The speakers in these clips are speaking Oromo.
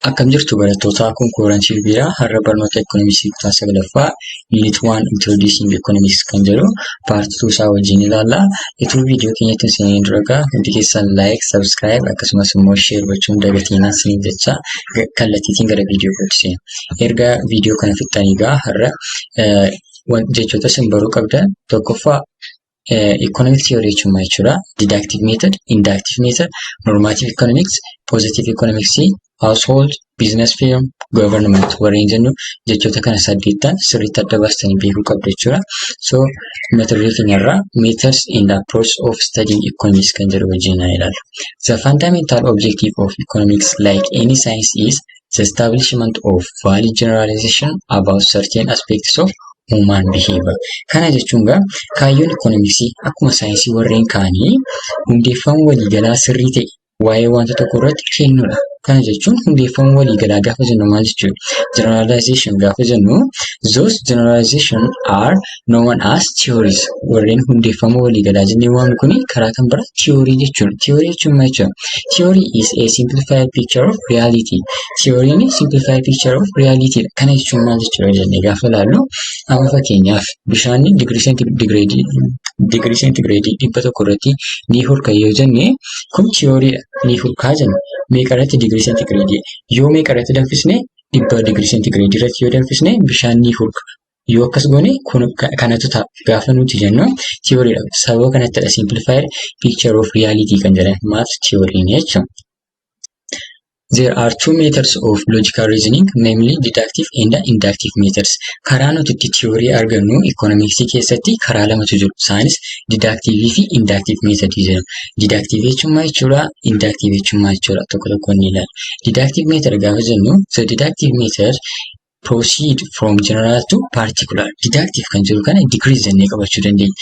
Akkam jirtu barattoota, kun Koorantii Biiraa. Har'a barnoota Ikoonomiksii kutaa saglaffaa Unit 1 Introducing Economics kan jedhu part 2 isaa wajjin ilaalla. Utuu viidiyoo keenyatti hin seeniin dura egaa hundi keessan like, subscribe akkasumas immoo share gochuun dagatinaa isiniin jecha kallattiitiin gara viidiyoo kootti seena. Erga viidiyoo kana fixxanii egaa har'a jechoota isin baruu qabdan tokkoffaa economic theory jechuun maal jechuudha? Deductive method, inductive method, normative economics, positive economics, household, business firm, government warreen jennu jechoota kana saddeettan sirriitti adda baastanii beekuu qabdu jechuudha. So mata duree keenyarraa methods and approach of studying economics kan jedhu wajjin haa ilaallu. The fundamental objective of economics, like any science, is the establishment of valid generalization about certain aspects of human behavior. Kana jechuun egaa kaayyoon ikoonomiksii akkuma saayinsii warreen kaanii hundeeffama waliigalaa sirrii ta'e waa'ee wanta tokko irratti kennuudha. Kana jechuun hundeeffama waliigalaa gaafa jennu maal jechuudha? Generalization gaafa jennu, those generalization are known as theories. Warreen hundeeffama waliigalaa jennee waamnu kuni karaa kan biraa theory jechuudha. Theory jechuun maal jechuudha? Theory is a simplified picture of reality. Theory'n simplified picture of reality dha. Kana jechuun maal jechuudha jennee gaafa ilaallu, amma fakkeenyaaf bishaanni digirii seentigireedii 100 irratti ni hurka yoo jenne, kun theoryidha. Ni hurkaa jenna. Meeqa irratti? Digirii seentigireedii. Yoo meeqa irratti danfisne? 100 digirii seentigireedii irratti yoo danfisne bishaan ni hurka. Yoo akkas goone kun kanatu ta'a gaafa nuti jennu theoryidha. Sababa kanattidha simplified picture of reality kan jedhan math theory jechuudha. There are two methods of logical reasoning, namely deductive and inductive methods. Karaa nuti itti theory argannu ikoonomiksii keessatti karaa lamatu jiru. Isaanis deductive fi inductive method jedhamu. Deductive jechuun maal jechuudha? Inductive jechuun maal jechuudha? Tokko tokkoon ni ilaalla. Deductive method gaafa jennu, the deductive method proceed from general to particular. Deductive kan jedhu kana decrease jennee qabachuu dandeenya.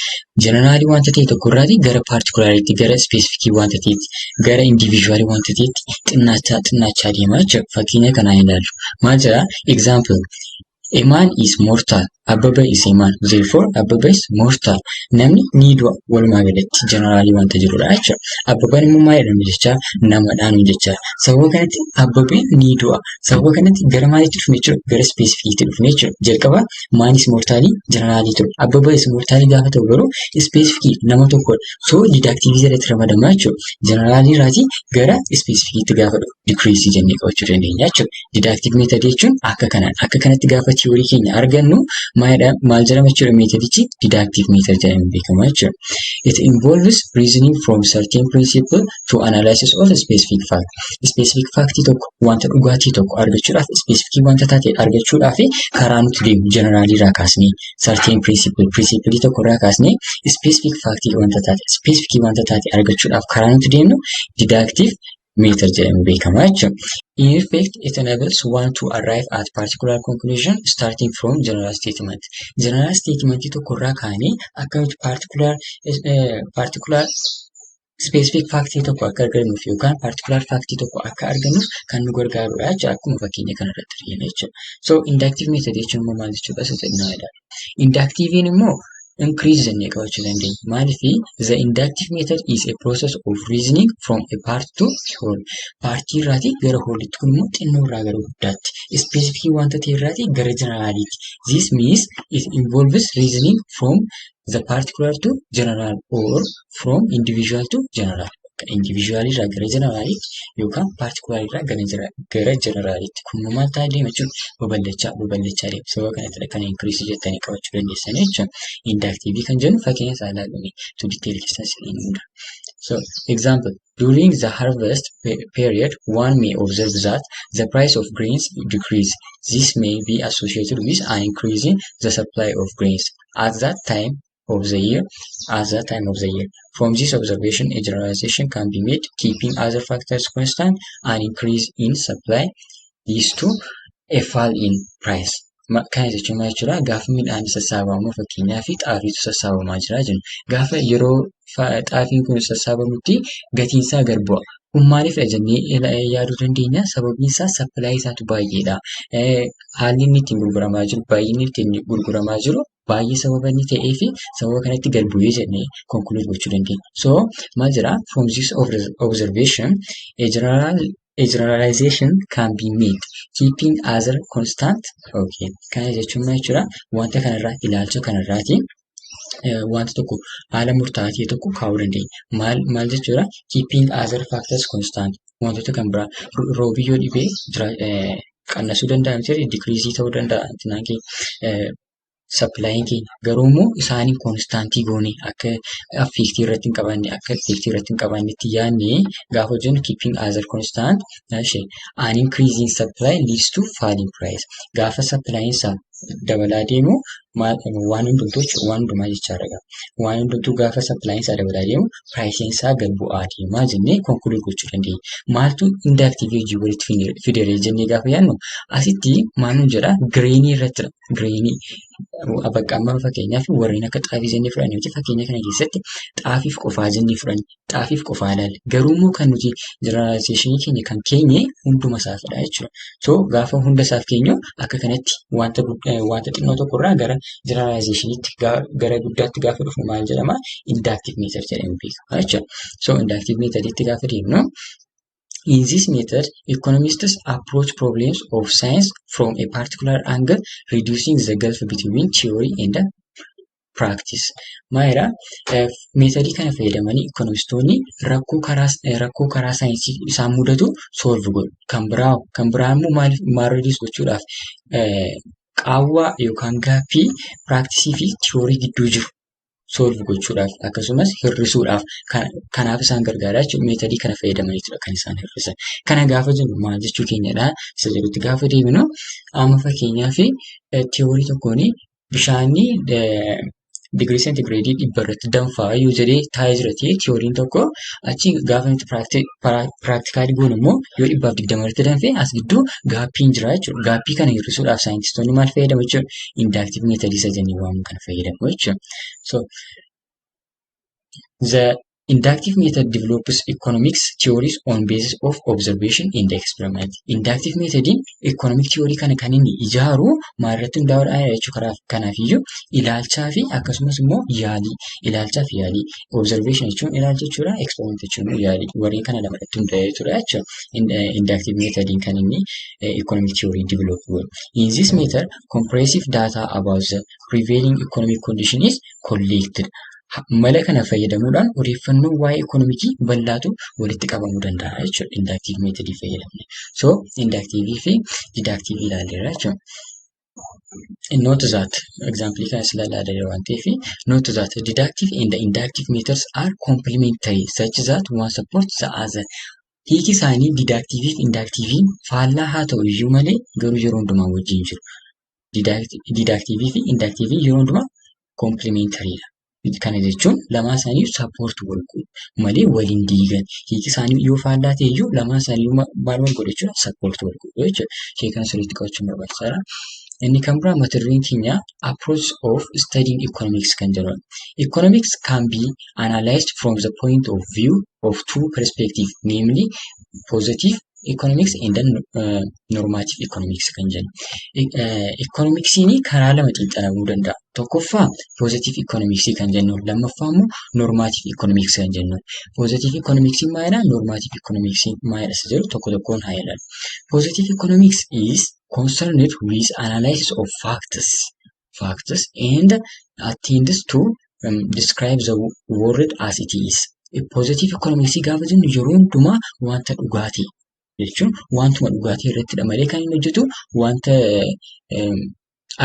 Generalii wanta ta'e tokko irraatii gara particulariitti, gara specificii wanta ta'etti, gara individualii wanta ta'etti xinnaachaa xinnaachaa deema jechuudha. Fakkeenya kanaa ilaallu. Maal jedhaa? Example. A man is mortal. Abbaba is a man. Therefore, Abbaba is mortal. Namni ni du'a walumaa galatti generalii wanta jirudha jechuudha. Abbabaan immoo maal jedhama jechaa? Namadhaan jechaa. Sababa kanatti Abbabeen ni du'a. Sababa kanatti gara maaliitti dhufne jechuudha? Gara specificiitti dhufne jechuudha. Jalqaba man is mortalii generalii ture. Abbaba is mortalii gaafa ta'u garuu specificii nama tokkodha. So deductiveii jalatti ramadama jechuudha. Generalii irraatii gara specificiitti gaafa dhufu decrease jennee qabachuu dandeenya jechuudha. Deductive method jechuun akka kanaan akka kanatti gaafa theory keenya argannu maal jedhama jechuudha? Methodichi deductive method jedhamee beekama jechuudha. It involves reasoning from certain principle to analysis of a specific fact. Specific fact tokko, wanta dhugaatii tokko argachuudhaaf, specific wanta taate argachuudhaaf karaa nuti deemu generalii irraa kaasnee, certain principle, principle tokko irraa kaasnee specific fact wanta taate, specific wanta taate argachuudhaaf karaa nuti deemnu deductive method jedhamee beekama jechuudha. In effect, it enables one to arrive at particular conclusion starting from general statement. General statement tokko irraa kaanee akkamitti particular specific fact tokko akka argannuuf yookaan particular fact tokko akka argannuuf kan nu gargaarudha jechuudha. Akkuma fakkeenya kanarratti arginu jechuudha. So inductive method jechuun immoo maal jechuudha? Isa xinnaa ilaalla. Inductive'n immoo increase jennee qabachuu dandeenya. Maaliifii? The inductive method is a process of reasoning from a part to whole. Partii irraatii gara wholeitti, kun immoo xinnoo irraa gara guddaatti. Specificii wanta ta'e irraatii gara generaliitti. This means it involves reasoning from the particular to general or from individual to general. Individual irraa gara generaliitti yookaan particular irraa gara generaliitti. Kun immoo maal ta'aa deema jechuudha? Babal'achaa babal'achaa deema. Sababa kanattidha kan increase jettanii qabachuu dandeessan jechuudha. Inductive kan jennu fakkeenya isaa ilaallu to detail keessa seenuu hunda. So, example, during the harvest period, one may observe that the price of grains decrease. This may be associated with an increase in the supply of grains at that time of the year. From this observation, a generalization can be made: keeping other factors constant, an increase in supply leads to a fall in price. Kana jechuun maal jechuudha? Gaafa midhaan sassaabamu, fakkeenyaaf xaafiitu sassaabamaa jira jennu. Gaafa yeroo xaafiin kun sassaabamutti gatiin isaa gad bu'a. Kun maaliifidha jennee yaaduu dandeenya? Sababiin isaa supplyii isaatu baay'eedha. Haalli inni ittiin gurguramaa jiru, baay'inni ittiin gurguramaa jiru baay'ee sababa inni ta'eef sababa kanatti gad bu'ee jennee conclude gochuu dandeenya. So maal jedhaa? From this observation, a general A generalization can be made keeping other constant. Okay. Kana jechuun maal jechuudha? Wanta kanarraa, ilaalcha kanarraati wanta tokko haala murtaa'aa ta'e tokko kaa'uu dandeenya. Maal maal jechuudha? Keeping other factors constant. Wantoota kan biraa roobii yoo dhibee qannasuu danda'a miti, decrease ta'uu danda'a supplyin keenya. Garuu immoo isaanii constantii goonee akka effectii irratti hin qabaannetti yaadnee gaafa hojjennu, keeping other constant, an increase in supply leads to falling price. Gaafa supplyin isaa dabalaa deemu waan hundumtuu jechuudha, waan hundumaa jechaadha. Waan hundumtuu gaafa supplyin isaa dabalaa deemu priceiin isaa gad bu'aa deemaa jennee conclude gochuu dandeenya. Maaltu inductive hojii walitti fidere jennee gaafa yaadnu, asitti maal nuun jedhaa? Grainii irrattidha. Grainii bakka amma fakkeenyaaf warreen akka xaafii jennee fudhanne miti, fakkeenya kana keessatti xaafiif qofaa jennee fudhanne, xaafiif qofaa ilaalle. Garuu immoo kan nuti generalizationii keenya kan keenye hunduma isaafidha jechuudha. So gaafa hunda isaaf keenyu akka kanatti wanta xinnoo tokkorraa gara generalizationiitti, gara guddaatti gaafa dhufu maal jedhama? Inductive method jedhamee beekama jechuudha. So inductive methoditti gaafa deemnu, in this method, economists approach problems of science from a particular angle, reducing the gulf between theory and practice. Maalidhaa? Methodii kana fayyadamanii economistoonni rakkoo karaa saayinsii isaan mudatu solve godhu. Kan biraa immoo maal reduce gochuudhaaf? Qaawwaa yookaan gapii practiceii fi theory gidduu jiru solve gochuudhaaf, akkasumas hir'isuudhaaf kanaaf isaan gargaara jechuudha. Methodii kana fayyadamaniitudha kan isaan hir'isan. Kana gaafa jennu maal jechuu keenyadha isa jedhutti gaafa deebinu, amma fakkeenyaaf theory tokkoon bishaanni digirii seentigireedii 100 irratti danfaa yoo jedhee taa'ee jira ta'ee theoryin tokko, achi gaafa nuti practicalii goonu immoo yoo 120 irratti danfe, as gidduu gapiin jira jechuudha. Gapii kana hir'isuudhaaf saayintistoonni maal fayyadamu jechuudha? Inductive methodii isa jennee waamnu kana fayyadamu jechuudha. So the inductive method develops economics theories on basis of observation and experiment. Inductive methodiin economic theory kana kan inni ijaaru maalirratti hundaa'uudhaan jechuudha? Kanaafiyyuu ilaalchaa fi akkasumas immoo yaalii. Ilaalchaa fi yaalii. Observation jechuun ilaalcha jechuudha. Experiment jechuun immoo yaalii. Warreen kana lamarratti hundaa'eetudha jechuudha. Inductive methodiin kan inni economic theory develop godhu. In this method, comprehensive data about the prevailing economic condition is collected. Mala kana fayyadamuudhaan odeeffannoo waa'ee economicii bal'aatu walitti qabamuu danda'a jechuudha. Inductive methodii fayyadamne. So inductive fi deductive ilaalleerra jechuudha. Note that example kana sila ilaalleerra waan ta'eef, note that deductive and inductive methods are complementary such that one supports the other. Hiiki isaanii deductive fi inductive faallaa haa ta'u iyyuu malee garuu yeroo hundumaa wajjin jiru. Deductive fi inductive yeroo hundumaa complementary dha. Kana jechuun lamaan isaanii support wal godhu malee waliin diigan. Hiiki isaanii yoo faallaa ta'e iyyuu lamaan isaanii maal wal godhu jechuudha? Support wal godhu jechuudha. Ishee kana sirriitti qabachuun barbaachisaadha. Inni kan biraa mata dureen keenya approach of studying economics kan jedhudha. Economics can be analyzed from the point of view of two perspectives, namely positive economics and then normative economics kan jennu. Economicsiin karaa lama xiinxalamuu danda'a. Tokkoffaa positive economics kan jennu, lammaffaa immoo normative economics kan jennu. Positive economics maalidha? Normative economics maalidha? Isa jedhu tokko tokkoon haa ilaallu. Positive economics is concerned with analysis of facts and attempts to describe the world as it is. Positive economics gaafa jennu yeroo hundumaa wanta dhugaatii jechuun wantuma dhugaatii irrattidha malee kan inni hojjetu wanta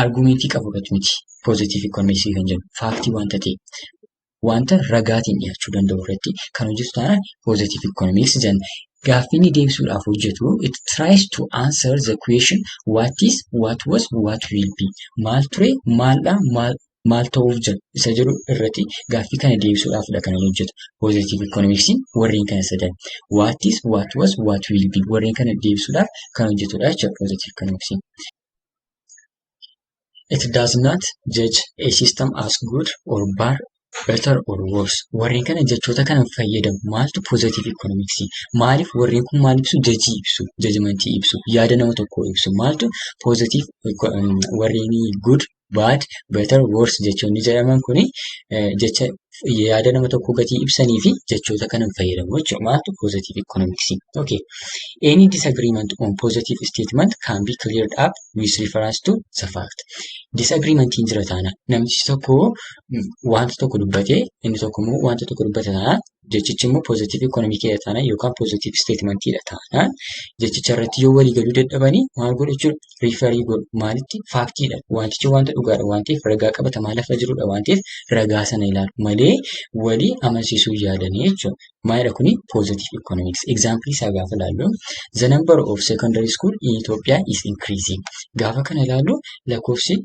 argumentii qabu irratti miti. Positive economics kan jennu factii wanta ta'e, wanta ragaatiin dhiyaachuu danda'u irratti kan hojjetu taanaan positive economics jenna. Gaaffii inni deebisuudhaaf hojjetu, it tries to answer the question what is, what was, what will be. Maal ture, maaldha, maal ta'uuf jira isa jedhu irratti gaaffii kana deebisuudhaafidha kan inni hojjetu. Positive economics warreen kana sadan, what is, what was, what will be, warreen kana deebisuudhaaf kan hojjetudha jechuudha positive economics. It does not judge a system as good or bad, better or worse. Warreen kana jechoota kana fayyadamu. Maaltu positive economics? Maaliif warreen kun maal ibsu? Judgeii ibsu, judgmentii ibsu, yaada nama tokkoo ibsu. Maaltu positive warreen good, bad, better, worse jechoonni jedhaman kuni jecha Yaada nama tokkoo gatii ibsanii fi jechoota kana hin fayyadamu jechuudha. Maaltu? Positive economics. Okay. Any disagreement on positive statement can be cleared up with reference to the fact. Disagreementiin jira taana, namtichi tokko wanta tokko dubbatee, inni tokko immoo wanta tokko dubbate taanaan, jechichi immoo positive economicdha taanaan yookaan positive statementiidha taanaan, jechicha irratti yoo walii galuu dadhabanii maal godhu jechuudha? Referii godhu. Maalitti? Factiidha. Wantichi wanta dhugaadha waan ta'eef, ragaa qabatamaa lafa jirudha waan ta'eef, ragaa sana ilaalu malee walii amansiisuu yaadanii jechuudha. Maalidha kuni? Positive economics. Example isaa gaafa ilaallu, the number of secondary school in Ethiopia is increasing. Gaafa kana ilaallu, lakkoofsi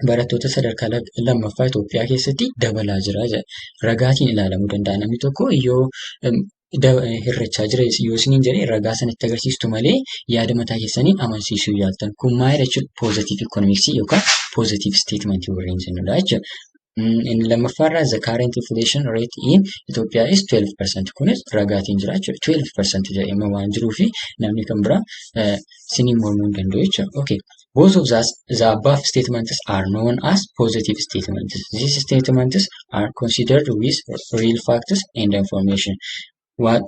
barattoota sadarkaa lammaffaa Itoophiyaa keessatti dabalaa jira jedha. Ragaatiin ilaalamuu danda'a. Namni tokko yoo hir'achaa jira yoo isiniin jedhe, ragaa sanatti agarsiistu malee yaada mataa keessanii amansiisuu yaaltan. Kun maalidha jechuudha? Positive economics yookaan positive statement warreen jennudha jechuudha. Inni lammaffaarraa, the current inflation rate in Ethiopia is 12%. Kunis ragaatiin jira jechuudha. 12% jedhamee waan jiruufi namni kan biraa siniin mormuu hin danda'u jechuudha. Okay. Both of the above statements are known as positive statements. These statements are considered with real facts and information.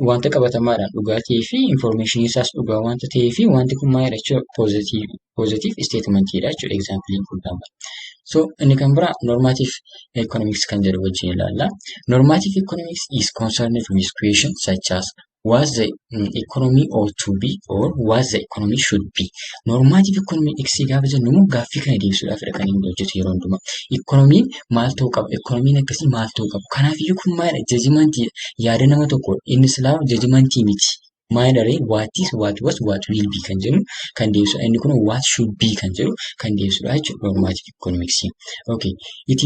Wanta qabatamaadhaan dhugaa ta'ee fi information isaas dhugaa wanta ta'ee fi wanti kun maalidha jechuudha? Positive statementidha jechuudha example kun lama. So inni kan biraa normative economics kan jedhu wajjin ilaalla. Normative economics is concerned with questions such as what the economy ought to be or what the economy should be. Normative economics gaafa jennu immoo gaaffii kana deebisuudhaafidha kan inni hojjetu yeroo hundumaa. Economiin maal ta'uu qaba? Economiin akkasii maal ta'uu qaba? Kanaafiyyuu kun maalidha? Judgmentiidha. Yaada nama tokko inni silaa judgmentii miti. Maalidha ree? What is, what was, what will be kan jennu kan deebisudha. Inni kun what should be kan jedhu kan deebisudha jechuudha normative economics. Okay. It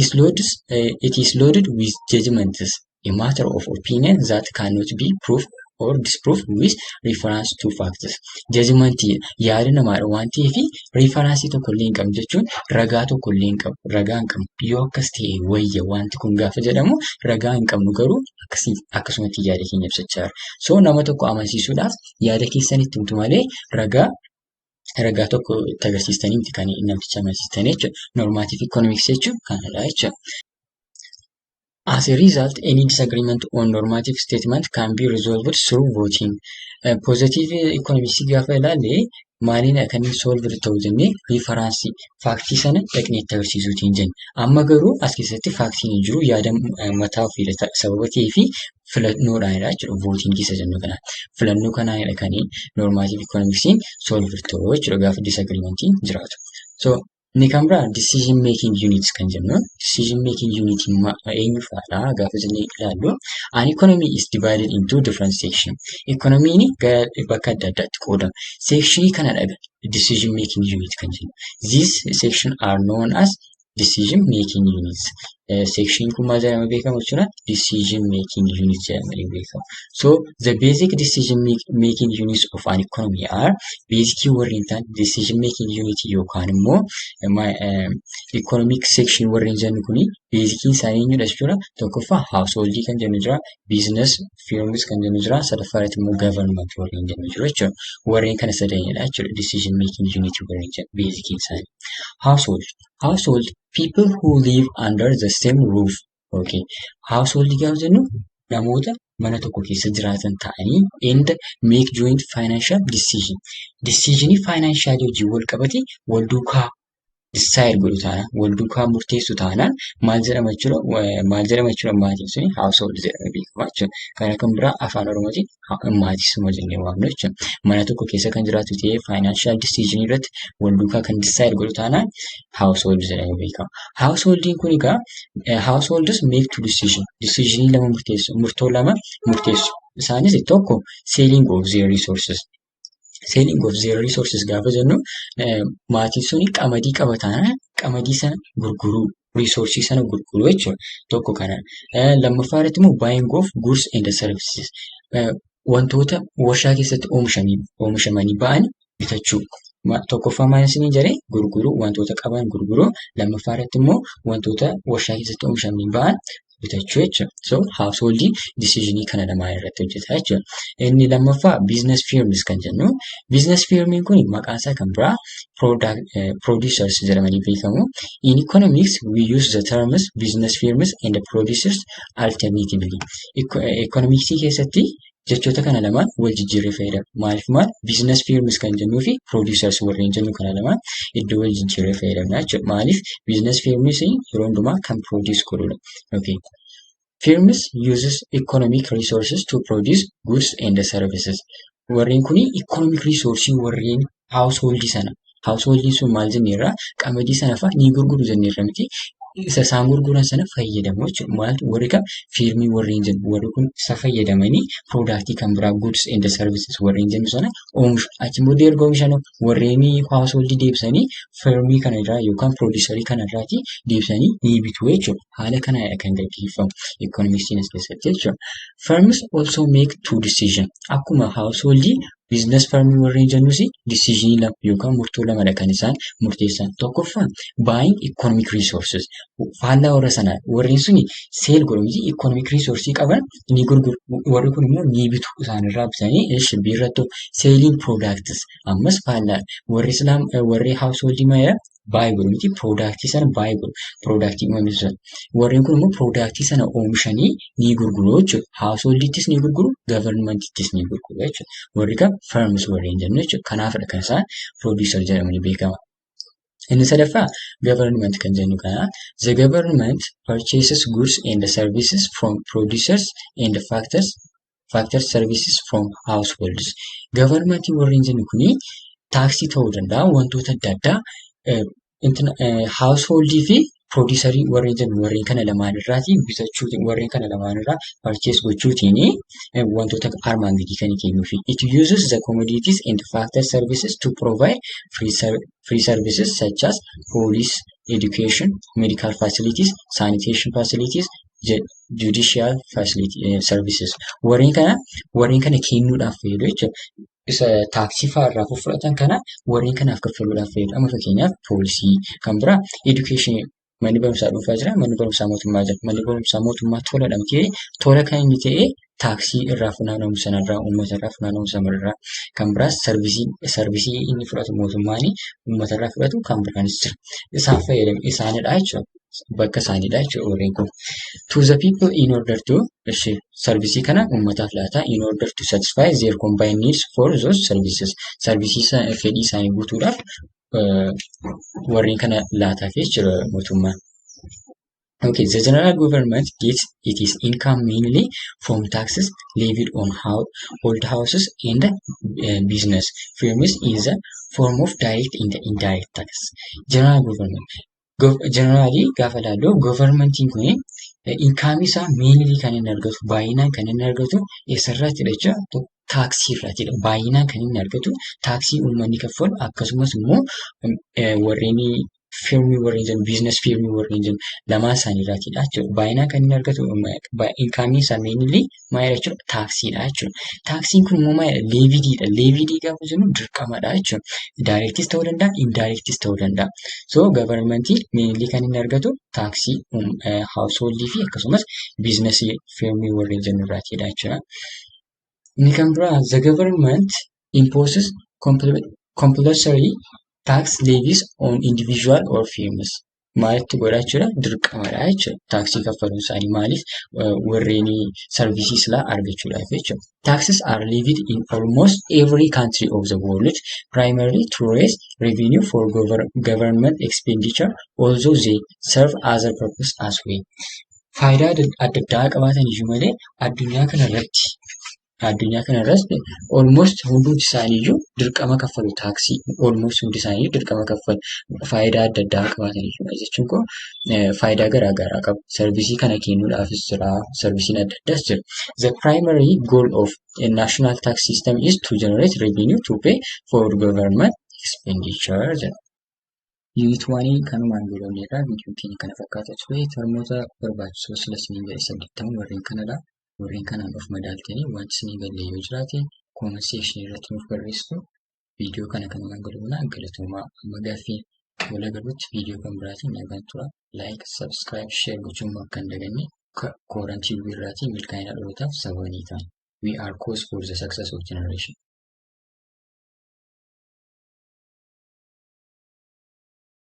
is loaded with judgments, a matter of opinion that cannot be proved or disproved with reference to facts. Judgmentii yaada namaadha waan ta'eef, reference tokko illee hin qabnu jechuun ragaa tokko illee hin qabu. Ragaa hin qabnu. Yoo akkas ta'e wayya wanti kun gaafa jedhamu, ragaa hin qabnu, garuu akkasii akkasumatti yaada keenya ibsachaa jira. So nama tokko amansiisuudhaaf yaada keessan itti himtu malee ragaa tokko itti agarsiistanii miti kan namticha amansiistanii jechuudha. Normative economics jechuun kanadha jechuudha. As a result, any disagreement on normative statement can be resolved through voting. Positive economics gaafa ilaalle, maaliin kan inni solved ta'u jennee, reference factii sana dhaqnee itti agarsiisuutiin jenna. Amma garuu as keessatti factiin hin jiru, yaada mataa ofiidha sababa ta'eef filannoodhaanidha jechuudha, voting isa jennu kanaan. Filannoo kanaanidha kan normative economicsiin solved ta'u jechuudha gaafa disagreementiin jiraatu. So inni kan biraa decision making units kan jennu, decision making unit eenyu fa'aadha gaafa jennee ilaallu, an economy is divided into different section. Economiin bakka adda addaatti qoodama. Sectionii kana dhaga decision making unit kan jennu. These section are known as decision making units. Section kun maal jedhamee beekamu jechuudha? Decision making unit jedhamanii beekamu. So the basic decision making units of an economy are, basic warreen ta'an decision making unit yookaan immoo economic section warreen jennu kuni basiciin isaanii eenyudha jechuudha? Tokkoffaa household kan jennu jira, business firms kan jennu jira, sadaffaa irratti immoo government warreen jennu jiru jechuudha. Warreen kana sadanidha jechuudha decision making unit warreen jennu basiciin isaanii. Household. Household, people who live under the same roof. Okay. Household gaafa jennu, namoota mana tokko keessa jiraatan ta'anii and make joint financial decision. Decisionii financial wajjin wal qabate wal duukaa decide godhu taanaan, wal duukaa murteessu taanaan, maal jedhama jechuudha? Maal jedhama jechuudha? Maatiin suni household jedhamee beekama jechuudha. Kana kan biraa afaan Oromootiin maatisuma jennee waamna jechuudha. Mana tokko keessa kan jiraatu ta'ee financial decision irratti wal duukaa kan decide godhu taanaan household jedhamee beekama. Householdiin kun egaa households make two decision. Decisionii lama murteessu, murtoo lama murteessu. Isaanis tokko selling of their resources. Selling of their resources gaafa jennu, maatiin suni qamadii qaba taanaan qamadii sana gurguruu, resourcii sana gurguruu jechuudha. Tokko kana. Lammaffaa irratti immoo buying of goods and services. Wantoota warshaa keessatti oomishamanii ba'an bitachuu. Tokkoffaa maal isiniin jedhee? Gurguruu, wantoota qaban gurguruu. Lammaffaa irratti immoo wantoota warshaa keessatti oomishamanii ba'an Bitachuu jechuudha. So household decisionii kana lamaan irratti hojjeta jechuudha. Inni lammaffaa business firms kan jennu. Business firmiin kun maqaan isaa kan biraa producers jedhamanii beekamu. In economics, we use the terms business firms and producers alternatively. Economicsii keessatti jechoota kana lamaan wal jijjiirree fayyadamu. Maaliif maal? Business firms kan jennuu fi producers warreen jennu kana lamaan iddoo wal jijjiirree fayyadamna jechuudha. Maaliif? Business firms yeroo hundumaa kan produce godhudha. Okay. Firms uses economic resources to produce goods and services. Warreen kuni economic resource warreen household sana. Household sun maal jenneerra? Qamadii sana fa'a ni gurguru jenneerra miti? Isa isaan gurguran sana fayyadamu jechuudha. Maaltu warri kam? Firmii warreen jennu. Warri kun isa fayyadamanii productii kan biraa, goods and services warreen jennu sana oomishu. Achi booddee erga oomishan, warreen household deebisanii firmii kana irraa yookaan producerii kana irraati deebisanii ni bitu jechuudha. Haala kanaan kan gaggeeffamu economicsiin as keessatti jechuudha. Firms also make two decision. Akkuma household, business firmii warreen jennus decisionii lama yookaan murtoo lamadha kan isaan murteessan. Tokkoffaan, buying economic resources. Faallaa warra sanaa, warreen suni sell godhu miti? Economic resource qaban ni gurguru. Warri kun immoo ni bitu, isaanirraa bitanii biirrattu. Selling products ammas faallaa. Warri islaam, warri household maayyaa buy godhu miti? Productii sana buy godhu. Productii uumame sana. Warreen kun immoo productii sana oomishanii ni gurguru jechuudha. Householdittis ni gurguru, governmentittis ni gurguru jechuudha. Warri kam? Firms warreen jennu jechuudha. Kanaafidha kan isaan producer jedhamanii beekaman. Inni sadaffaa government kan jennu kana. The government purchases goods and services from producers and factors services from households. Governmentii warreen jennu kuni taaksii ta'uu danda'a, wantoota adda addaa householdii fi producerii warreen jennu warreen kana lamaan irraatii bitachuutiin, warreen kana lamaan irraa purchase gochuutiin wantoota armaan gadii kan kennuufi. It uses the commodities and factor services to provide free services such as police, education, medical facilities, sanitation facilities, judicial facility, services. Warreen kana kennuudhaaf fayyadu jechuudha. Isa taaksii fa'aa irraa fudhatan kana warreen kanaaf kaffaluudhaaf fayyadu. Amma fakkeenyaaf poolisii, kan biraa education, manni barumsaa dhuunfaa jira, manni barumsaa mootummaa jira. Manni barumsaa mootummaa toladha miti? Tola kan inni ta'e taaksii irraa funaanamu sanarraa, uummata irraa funaanamu sanarraa. Kan biraas serviceii inni fudhatu, mootummaan uummata irraa fudhatu kan biraanis jira. Isaan fayyadamu isaanidha jechuudha. Bakka isaaniidha jechuudha warreen kun. To the people in order to serviceii kana uummataaf laata, in order to satisfy their combined needs for those services. Serviceii fedhii isaanii guutuudhaaf warreen kana laataaf jechuudha mootummaan. Okay, the general government gets its income mainly from taxes levied on old houses and business firms in the form of direct and indirect tax. General government. Generally gaafa ilaallu, governmentiin kun incomeii isaa mainly kan inni argatu, baay'inaan kan inni argatu eessarraatidha jechuudha? Taaksii irraatidha. Baay'inaan kan inni argatu taaksii uummanni kaffalu, akkasumas immoo warreen firmii warreen jennu, business firmii warreen jennu lamaan isaanii irraatidha jechuudha. Baay'inaan kan inni argatu, incomeii isaa mainly maalidha jechuudha? Taaksiidha jechuudha. Taaksiin kun immoo maalidha? Leviediidha. Leviedii gaafa jennu dirqamadha jechuudha. Directis ta'uu danda'a, indirectis ta'uu danda'a. So governmentiin mainly kan inni argatu taaksii householdii fi akkasumas businessii firmii warreen jennu irraatidha jechuudha. Inni kan biraa, the government imposes compulsory tax levies on individual or firms. Maalitti godha jechuudha? Dirqamadha jechuudha. Taaksii kaffaluun isaanii maaliif? Warreen serviceii silaa argachuudhaaf jechuudha. Taxes are levied in almost every country of the world, primarily to raise revenue for government expenditure, although they serve other purpose as well. Faayidaa adda addaa qabaatan iyyuu malee, addunyaa kanarratti almost hundumti isaaniiyyuu dirqama kaffalu taaksii. Almost hundi isaaniiyyuu dirqama kaffalu. Faayidaa adda addaa qabaatan iyyuu jechuun koo, faayidaa garaa garaa qabu. Serviceii kana kennuudhaafis jira. Serviceiin adda addaas jira. The primary goal of a national tax system is to generate revenue to pay for government expenditure jedha. Unit oneii kanumaan goolabneerra. Viidiyoon keenya kana fakkaata ture. Termoota barbaachisoo sila isiniin jedhe 80 warreen kanadha. Warreen kanaan of madaaltanii, wanti isinii galle yoo jiraate comment sectionii irratti nuuf barreessitu. Viidiyoo kana kanumaan goolabna. Galatoomaa. Amma gaaffii wal agarrutti viidiyoo kan biraatiin nagaan tura. Like, subscribe, share gochuun akka hin daganne. Koorantii irraatii milkaa'ina dhalootaaf sababa ni taana. We are cause for the success of generation.